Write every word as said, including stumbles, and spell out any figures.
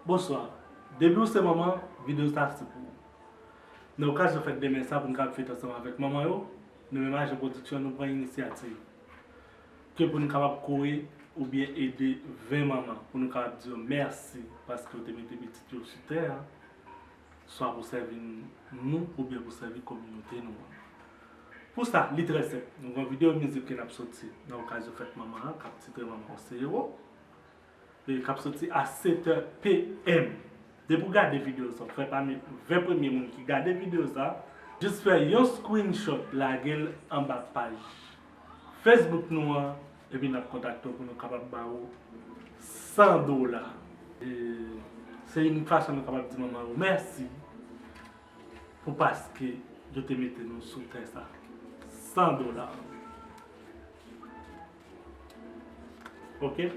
Bonswa. Depi w se manman, videyo sa se pou ou. Nan okazyon fèt de mè sa pou n kapab fete ansanm avèk manman yo, nou menm Ajan Pwodiksyon nou pran inisyativ ke pou n kapab kore oubyen ede ven manman pou nou kapab di yo mèsi paske yo te mete pitit yo sou tè a, swa pou sèvi nou oubyen pou sèvi kominote nou an. Pou sa, li trè senp. Nou gen yon videyo mizik ke n ap soti nan okazyon fèt manman an k ap titre Manman w se ewo. E k ap soti a sèt è P M. Depi w gade videyo sa, w fè pami ven premye moun ki gade videyo sa, jis fè yon screenshot lage l anba paj Facebook nou an, epi n ap kontakte w pou nou kapab ba ou san dola. E se yon fason nou kapab di manman yo mèsi pou paske yo te mete nou sou tè sa. San dola. Ok?